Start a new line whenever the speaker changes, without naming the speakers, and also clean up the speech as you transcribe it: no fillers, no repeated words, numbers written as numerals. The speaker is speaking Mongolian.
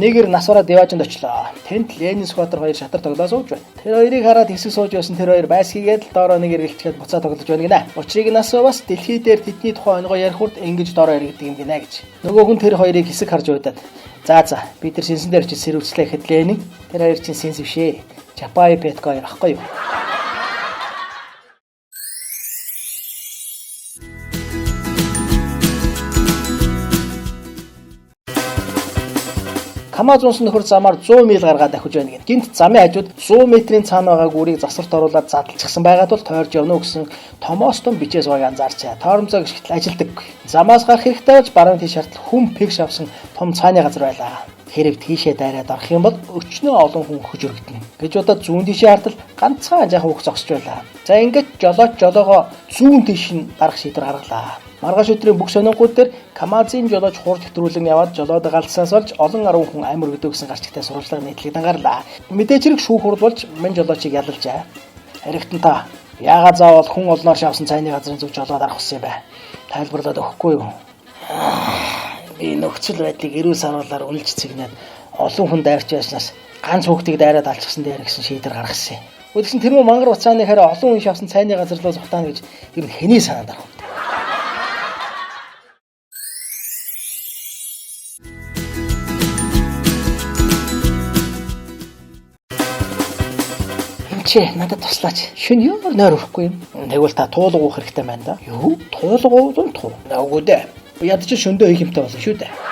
Нэгэр нас бараа Диваажинд очлоо. Тэнд Ленин Сүхбаатар хоёр шатар тоглоо сууж байна. Тэр хоёрыг хараад хэсэг сууж байсан тэр хоёр байс хийгээд л доороо нэг эргэлчгээд буцаа тоглож байна гинэ. Учрыг нь асууваас дэлхий дээр тэдний тухай онгой ярих хүрт ингэж доороо эргэдэг юм гинэ гэж. Нөгөө хүн тэр хоёрыг хэсэг харж удаад. За бид тэр сэнсэн дээр очиж сэрүүлцлээ гэхэд Ленин тэр хоёр чинь сэнс биш ээ. Чапай Петко хоёр ахгүй юу? Камаз унсан нөхөр замаар 100 миль гаргаад ахиж байна гин. Гинт замын хажууд 100 метрийн цаана байгаа гүрийг засварт оруулаад задлчихсан байгаад бол тойрж явна уу гэсэн томоос том бичээс байг анзаарчаа. Тоормзоо гიშгтэл ажилдаггүй. Замаас гарах хэрэгтэй болж баруун тийш шартал хүм пэг шавсан том цааны газар байлаа. Хэрэг тийшээ дайраад орох юм бол өчнөө олон хүн хөхөж өргөднө гэж бодоод зүүн тийшээ хартал ганцхан анжаахан хүүхд зогсож байлаа. За ингээд жолооч жолоогоо зүүн тийш нь гарах шийдвэр гаргалаа. Маргааш өдрийн бүх сонингууд дээр Камазын жолооч хурд хэтрүүлэн яваад жолоод галсаас болж олон арван хүн амь өргөдөө гэсэн гарчигтай сурвалжлага нийтлэгдэн гарлаа. Мэдээж хэрэг шүүх хурал болж мань жолоочийг ялалжээ. Харигтан та яагаад заавал хүн олноор шавсан цайны газрын зүг жолоод арах хүссэн юм бэ? Тайлбарлаад өгөхгүй юу? Би нөхцөл байдлыг эрүүл саруулаар үнэлж цэгнээд олон хүн дайрч байснаас ганц хүүхдийг дайраад алчихсан дээр гэсэн шийдвэр гаргасан юм. Үгүй тэр мөн мангар уцааны хараа олон хүн шавсан цайны газар руу зугтаана гэж ер нь хэний санаанд орох вэ? Чи надад туслаач. Шөнө ямар нойр өрөхгүй юм. Тэгвэл та туулга уух хэрэгтэй байна да. Юу? Туулга уух? Үгүй дээ. Ядаж шөндөө хийх юмтай болсон шүү дээ.